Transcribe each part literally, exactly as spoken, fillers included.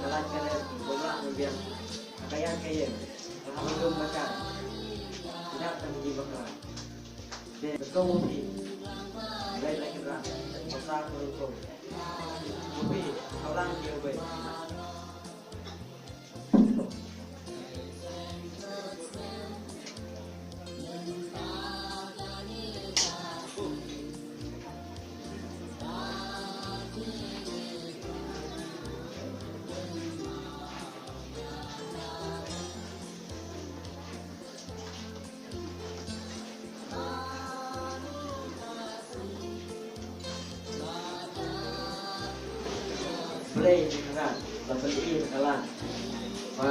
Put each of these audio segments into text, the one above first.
ka lait ka lem, bym lah ban biang. Ka ïaid ka ïeng, ka hap ban dum ka kai. Ïa ka jingïabakla. Te ka kong u phi. Leit leit ka rat. Basa ka rukong. U phi, ka lang ki u bei. Blei ka rat, ba pynïaid ka la. Ba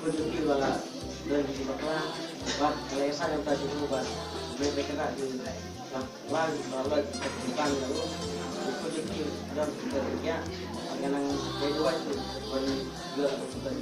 khun jong phi ba la don ki bakla, ba ka la ïasaid ïa uta jong u, ba blei ka rat jong u. Ba la, ba la, ba la, ba la, ba la, khun jong phi don ki bakla, ba ka nang dei duwai tu, ban ïoh ka bakla.